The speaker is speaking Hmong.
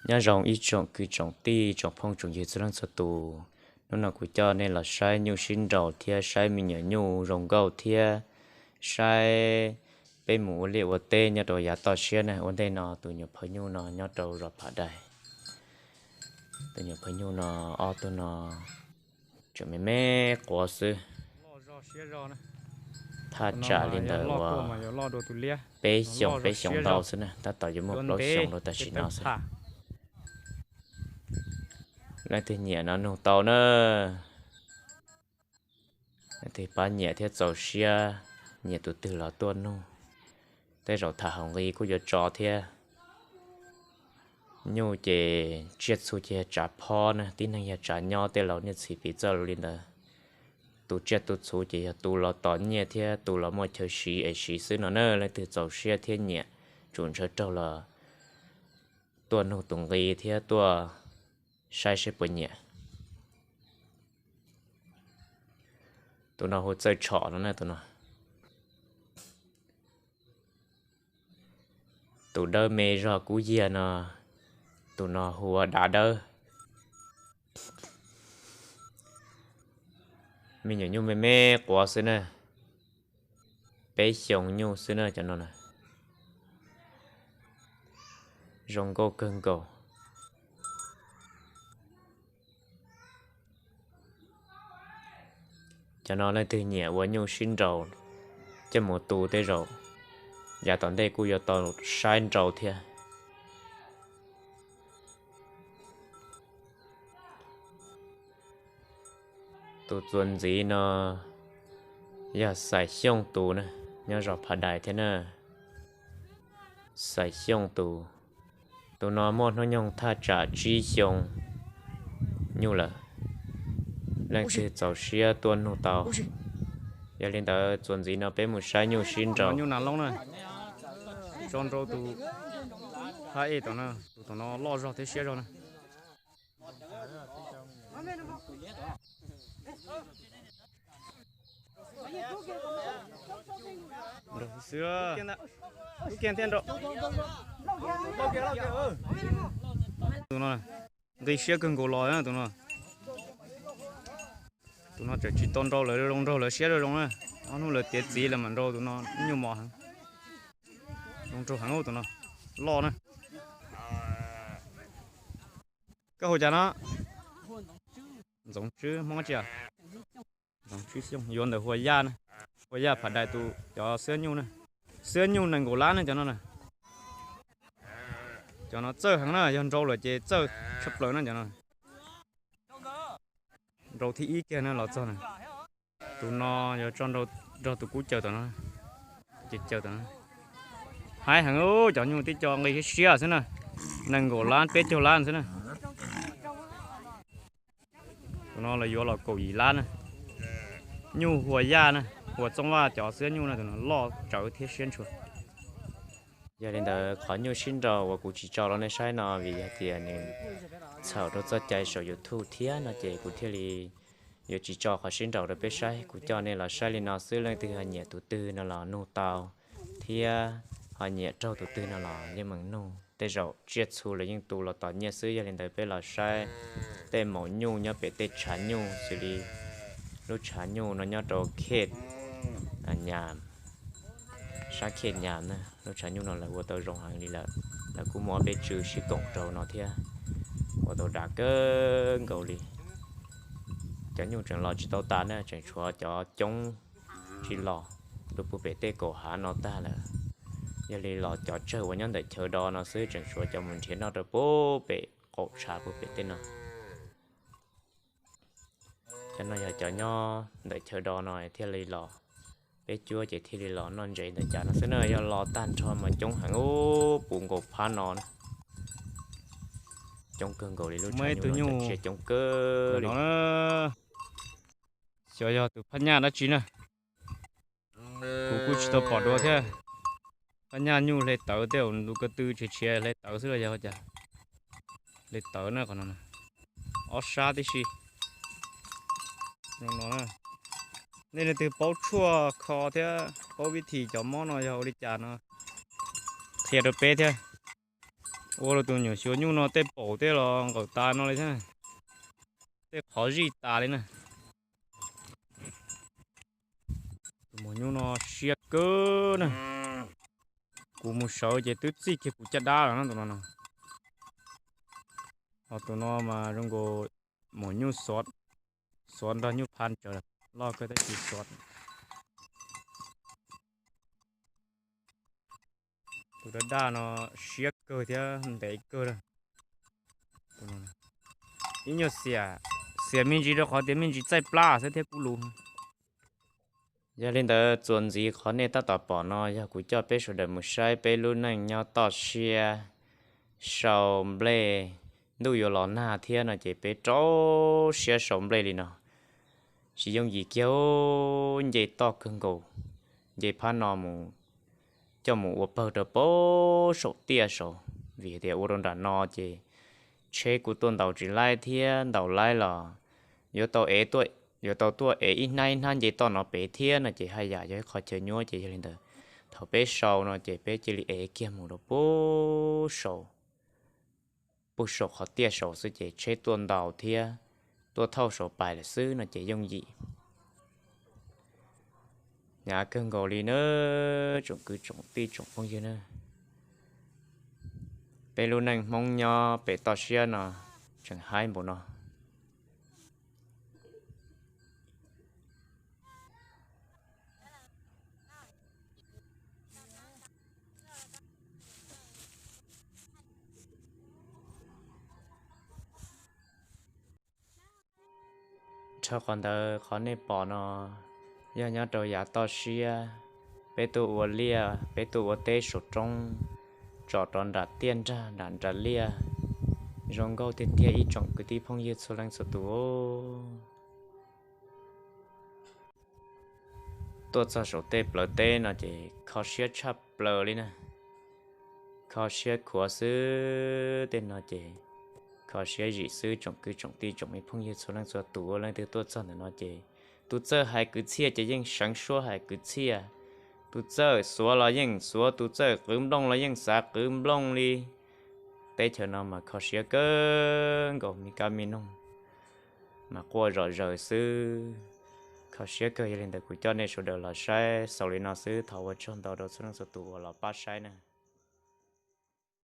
Nyob zoo ib tsoom kwv tsoom tij tsoom phooj tsoom ywg txhua leej txhua tus. Hnub no kuv coj nej los saib nyuj sib nraus thiab saib me nyuam nyuj zoo nkauj thiab saib peb mus ua liaj ua teb nyob rau yav toj siab na. Ua ntej no tus nyuam phauj nyuj no nyob rau zos Phav Dais. Tus nyuam phauj nyuj no, ob tug no tseem me me quav xwb. Thaj tsam li ntawd uas peb xyoos peb xyoos ntau xwb na, tab tom yuav muaj plaub xyoos rau tam sim no xwb. Leej twg nyiam no nug tau na. Leej twg pab nyiam thiab txaus siab nyiam tus twg los tuaj nug. Tej zaum tham hauv nqi kuj yuav tso thiab. Nyuj ces tsiaj txhu ces yog tsav phob na, tib neeg yog tsav nyob, tej laus niaj txhis piv txoj lus li ntawd. Tu tsiaj tu txhu ces yog tu los tos nyiaj thiab tu los muaj chaw siv es siv xwb no na. Leej twg txaus siab thiab nyiam, tsum ntshaw raug los tuaj nug tus nqi thiab tuaj saib seb puas nyiam. Tus no hu Txawj Tshom no na tus no. Tus dawb me zog kub yiag no, tus no hu ua Dav Dawb. Me nyuam nyuj me me quav xwb na, peb xyoos nyuj xwb na cov no na. Zoo nkauj kawg nkaus. Cov no leej twg nyiam ua nyuj sib nraus coj mus tu tej zaum yav tom ntej kuj yuav tau saib nrau thiab. Tus txuas ntxiv no yog Xais Xyooj tus na, nyob zos Phav Dais thiab na. Xais Xyooj tus, tus no muaj hnub nyoog thaj tsam tsib xyoo nyuj lawm. Leej twg txaus siab tuaj nug tau. Yog li ntawd txuas ntxiv no peb mus saib nyuj sib nraus. Nyuj nas loob na, tso nrau tus hab ej tom no, tus tom no loj zog thiab siab zog na. Tus no nqi siab kawg nkaus los tus no. Tus no tseem tsis tau nrau lawv zoo nraug lawv siab zoo zoo na. Ob hnub lawv tiav txiv lawv mam nrau tus no nyuj mos heev. Zoo nraug heev tus no, loj na. Koj hu cas no? Ntxoov Tswb, Hmoob tsi? Ntxoov Tswb Xyooj, yuav ntawm Huas Yaj na. Huas Yaj Phav Dais tus cov xwab nyuj na. Xwab nyuj nees nkaum lab ne cov no na. Cov no txawj heev na, yog nrau lawm ces txawj tshaj plaws na cov no. Nrau thib ib kiag na los txog na. Tus no yuav tso nrau nrog tus kub caws tom no. Caws caws tom no. Haib heev, cov nyuj tib co nqi siab siab xwb na. Nees nkaum lab peb caug lab xwb na. Tus no lawv yuav los kaum yim lab na. Nyuj Huas Yaj na, Huas Txooj Vaj cov xwab nyuj na, tus no loj tsawv thiab siab ntshua. Yog li ntawd qhov nyuj sib nraus uas kuv tsis tso rau nej saib no vim yog tias nws txhaum rau txoj cai saum YouTube thiab no ces kuv thiaj li yuav tsis tso qhov sib nraus rau peb saib. Kuv coj nej los saib li no xwb, leej twg ho nyiam tus twg no los nug tau, thiab ho nyiam raug tus twg no los yeej meem nug. Tej zaum tsiaj txhu lawv yeej tu los tos nyiaj xwb, yog li ntawd peb los saib tej maum nyuj nyob pem tej tshav nyuj xws li lub tshav nyuj no nyob rau Khej Nyas, sab Khej Nyas na. Lub tshav nyuj no lawv ua tau zoo heev li lawm, lawv kuj muaj ob peb tswm sib koom rau no thiab, ua tau dav kawg nkaus li. Cov nyuj tseem los tsis tau tas na, tseem tshuav cov coob tsis los, lub puag pem tej kaum hav no tag lawm. Yog li los cov tsawg uas nyob ntawm chaw do no xwb, tseem tshuav cov mus nrhiav noj rau puag pem qaum tshav puag pem tej no. Cov no yog cov nyob ntawm chaw do no thiaj li los, peb cuab ces thiaj li los noj ntses ntawm cas no xwb na. Yog los tag nrho mas coob heev, puv nkaus phab no na. Coob kawg nkaus li, lub tshav nyuj no coob kawg li. Xyov yog tus phab nyaj dab tsi na. Kuv kuj tsis tau pom dua thiab. Phab nyaj nyuj hle tawv tej, tus ko tw tshiav tshiav hle tawv xwb los yog cas. Hle tawv na qhov no, ob sab tib si. Nej leej twg paub tshuaj kho thiab paub vib thim cov mob no yog ua li cas no qhia rau peb thiab. Ua rau tus nyuam xyuas nyuj no tej paum tej los nqaum tas no li thiab, tej qhov zij tas li na. Tus maum nyuj no siab kawg na. Kuv mus sawv ces twb txij kiag kuv caj dab lawm na tus no no. Ho tus no mas zoo nkaus maum nyuj xov, xov nrog nyuj pha tsawv, loj kawg tab sis xov. Tus daj daj no siab kawg thiab ntev kawg lawm. Ib nyuag xiam, xiam me ntsis rau qhov tias me ntsis txaij plab xwb thiab kub lus. Yog li ntawd txuas ntxiv qhov nej tab tom pom no yog kuv coj peb sawv daws mus saib peb lub neej nyob toj siab sau nplej. Ntuj yuav los nag thiab no ces peb rau siab sau nplej li no. Tsis yooj yim kiag, nce toj kawg nkaus, nce phab no mus coj mus ua pawg rau pem saum tiaj saud, vim tias ua rau nram no ces tsheb kuj tuaj ntaus tsis laib thiab, ntaus laib los yuav tau ev, yuav tau tuaj ev ib hnab ib hnab nce toj no pem thiab no ces haj yam yog ib qho chaw nyuaj. Ces yog li ntawd thaum peb sau no ces peb cia li ev kiag mus rau pem saum, pem saum qhov tiaj saud xwb ces tsheb tuaj ntaus thiab tuaj thauj saud pais lawm xwb no ces yooj yim. Hnyav kawg nkaus li na, tsoom kwv tsoom tij tsoom phooj ywg na. Peb lub neej Hmoob nyob pem toj siab no tseem haib npaum no. Dhau qhov ntawd qhov nej pom no yog nyob rau yav toj siab, peb tuaj ua liaj, peb tuaj ua teb saum roob, tsom rau nram tiaj nrag nram nram liaj, zoo nkauj tiag tiag ib tsoom kwv tij phooj ywg txhua leej txhua tus. Tuaj txog saum tej plawv teb no ces kho siab tshaj plaws li na. Kho siab khuav xwb tej no ces kho siab zim xwb tsoom kwv tsoom tij tsoom me phooj ywg txhua leej txhua tus. Leej twg tuaj txog ntawm no ces tus txawj hais kwv txhiaj ces yeej seev suab hais kwv txhiaj, tus txawj xuav los yeej xuav, tus txawj qwv nplooj los yeej xav qwv nplooj li. Teb chaws no mas kho siab kawg nkaus, me kab me noog mas quaj zom zaws xwb. Kho siab kawg, yog li ntawd kuv coj nej sawv daws los saib xaus li no xwb, thov ua tsaug ntau rau txhua leej txhua tus uas los pab saib na.